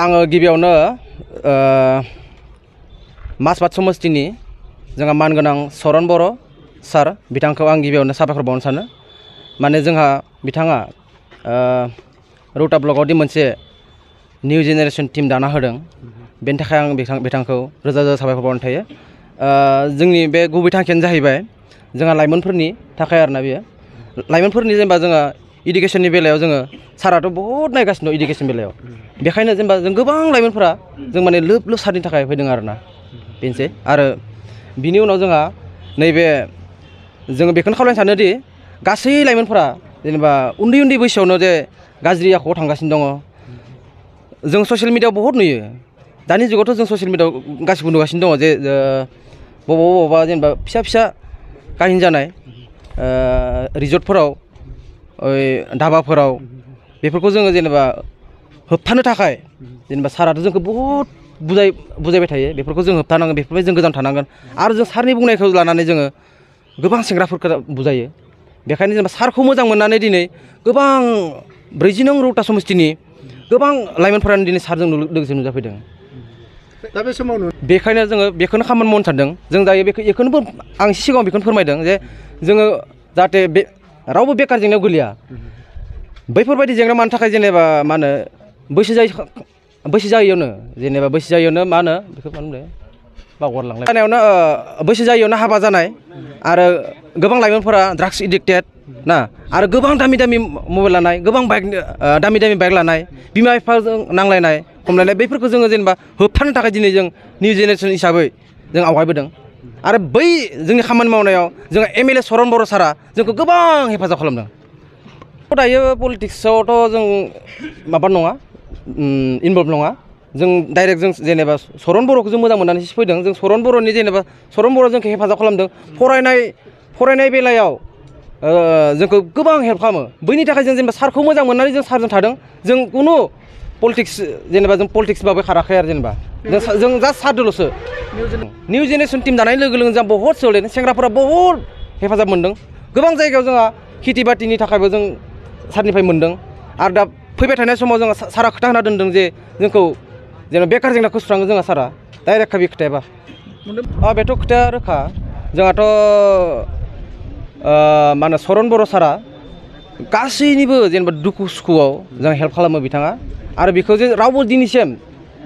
आङो गिबियावनो मासबाद समस्तिनि जोंहा मानगोनां सरन बर' सार बिथांखौ आं गिबियावनो साबायखर बावनो सानो। माने जोंहा बिथाङा रौता ब्लकआवदि मोनसे निउ जेनेरेशन टीम दाना होदों, बेनि थाखाय आं बिथांखौ रोजा रोजा साबायखर बावनाय थायो। जोंनि बे गुबै थांखियानो जाहैबाय जोंहा लाइमोनफोरनि थाखाय आरोना बेयो लाइमोनफोरनि जेनेबा जोंहा इडुकेशननि बेलायाव जोङो साराथ' बहुत नायगासिनो दं इडुकेशन बेलायाव, बेखायनो जेनेबा जों गोबां लाइमोनफोरा जों माने लोब लोब सारनि थाखाय फैदों आरोना बेनोसै। आरो बिनि उनाव जोंहा नैबे जोङो बेखौनो खावलायनो सानोदि गासै लाइमोनफोरा जेनेबा उन्दै उन्दै बैसोआवनो जे गाज्रि आखुआव थांगासिनो दङ। जों ससियेल मिडियाआव बहुत नुयो, दानि जुगावथ' जों ससियेल मिडियाआव गासिबो नुगासिनो दङ जे बबावबा जेनेबा फिसा फिसा काहिनि जानाय रिजर्टफोराव धाबाफोराव बेफोरखौ जोङो जेनेबा होबथानो थाखाय जेनेबा साराथ' जोंखौ बहुत बुजायबाय थायो, बेफोरखौ जों होबथानांगोन, बेफोरनिफ्राय जों गोजान थानांगोन। आरो जों सारनि बुंनायखौ लानानै जोङो गोबां सेंग्राफोरखौ बुजायो। बेखायनो जेनेबा सारखौ मोजां मोननानै दिनै गोबां 40 नं रौता समस्तिनि गोबां लाइमोनफोरानो दिनै सारजों लोगोसे नुजाफैदों। दा बे समाव बेखायनो जोङो बेखौनो खामानि मावनो सानदों। जों दायो बेखौनो आं सिगाङाव बेखौनो फोरमायदों जे जोङो जाहाथे बे रावबो बेकार जेंनायाव गोलैया। बैफोरबायदि जेंना मानो थाखाय जेनेबा मा होनो बैसो जायैयावनो मा होनो बेखौ मा होनो बावगारलांबाय जानायावनो बैसो जायैयावनो हाबा जानाय आरो गोबां लाइमोनफोरा ड्राग्स एडिक्टेड ना, आरो गोबां दामि दामि मबाइल लानाय, गोबां दामि दामि बाइक लानाय, बिमा बिफाजों नांलायनाय खमलायनाय, बैफोरखौ जोङो जेनेबा होबथानो थाखाय दिनै जों निउ जेनेरेशन हिसाबै जों आवगायबोदों। आरो बै जोंनि खामानि मावनायाव जोङो MLA सरन बर' सारा जोंखौ गोबां हेफाजाब खालामदों। दायो पलिटिक्सआवथ' जों माबा नङा, इनभल्भ नङा। जों डाइरेक्ट जों जेनेबा सरन बर'खौ जों मोजां मोननानैसो फैदों। जों सरन बर'नि जेनेबा सरन बर' जोंखौ हेफाजाब खालामदों फरायनाय बेलायाव जोंखौ गोबां हेल्प खालामो। बैनि थाखाय जों जेनेबा सारखौ मोजां मोननानै जों सारजों थादों। जों खुनु पलिटिक्स जेनेबा जों पलिटिक्स बाबो खाराखै आरो जेनेबा जों जास्ट सारदोल'सो। निउ जेनेरेशन टीम दानाय लोगो लोगो जों बहुत सोलायदों, सेंग्राफोरा बहुत हेफाजाब मोनदों। गोबां जायगायाव जोंहा खेथि बाथिनि थाखायबो जों सारनिफ्राय मोनदों। आरो दा फैबाय थानाय समाव जोङो सारा खोथा होना दोनदों जे जोंखौ जेनेबा बेकार जेंनाखौ सुस्राङो जोंहा सारा डाइरेक्ट बे खोथायाबा बेथ' खोथाया रोखा। जोंहाथ' मा होनो सरन बर' सारा गासैनिबो जेनेबा दुखु सुखुआव जों हेल्प खालामो बिथाङा। आरो बेखौ जे रावबो दिनैसिम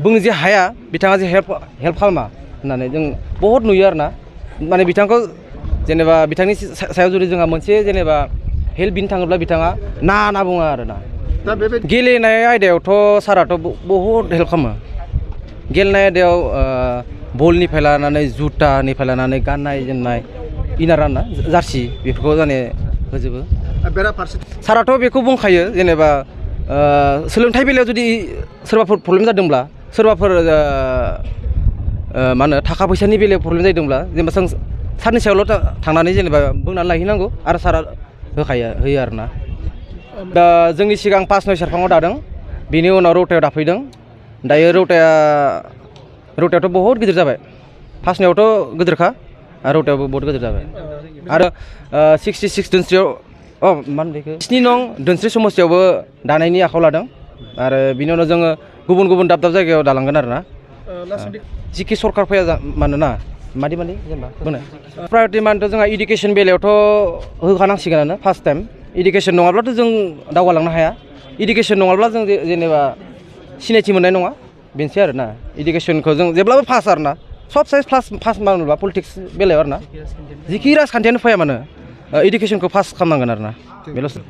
बुंनो जे हाया बिथाङा जे हेल्प खालामा होननानै जों बहुत नुयो आरोना। माने बिथांखौ जेनेबा बिथांनि सायाव जुदि जोंहा मोनसे जेनेबा हेल्प बिनो थाङोब्ला बिथाङा ना बुङो आरोना। गेलेनाय आयदायावथ' साराथ' बहुत हेल्प खालामो। गेलेनाय आयदायाव बलनिफ्राय लानानै जुटानिफ्राय लानानै गाननाय जोमनाय इनार ना जार्सि बेफोरखौ जाने होजोबो। साराथ' बेखौ बुंखायो जेनेबा सोलोंथाइ बेलायाव जुदि सोरबाफोर प्रब्लेम जादोंब्ला, सोरबाफोर मा होनो थाखा फैसानि बेलायाव प्रब्लेम जादोंब्ला जेनेबा जों सारनि सायावल' थांनानै जेनेबा बुंनानै लायहैनांगौ आरो सारा होयो आरोना। दा जोंनि सिगां 5-9 सेरफाङाव दादों, बिनि उनाव रौतायाव दाफैदों। दायो रौतायावथ' बहुत गिदिर जाबाय। 5-9आवथ' गिदिरखा आरो रौतायावबो बहुत गिदिर जाबाय। आरो 66 दोनस्रियाव मा होनो बेखौ 7 नं दोनस्रि समस्तियावबो दानायनि आखायाव लादों। आरो बिनि उनाव जोङो गुबुन गुबुन दाब दाब जायगायाव दालांगोन आरोना। जिखि सरकार फैया मानोना मादि जेनेबा बुंनो प्रायरिटि मानोथ' जोंहा इडुकेशन बेलायावथ' होखानांसिगोनानो फार्स्ट टाइम। इडुकेशन नङाब्लाथ' जों दावगालांनो हाया। इडुकेशन नङाब्ला जों जेनेबा सिनायथि मोननाय नङा, बेनोसै आरोना। इडुकेशनखौ जों जेब्लाबो फार्स्ट आरोना, सब साइज फार्स्ट मावनोब्ला पलिटिक्स बेलायाव आरोना, जिखि राजखान्थियानो फैया मानो इडुकेशनखौ फार्स्ट खालामनांगोन आरोना, बेल'सो।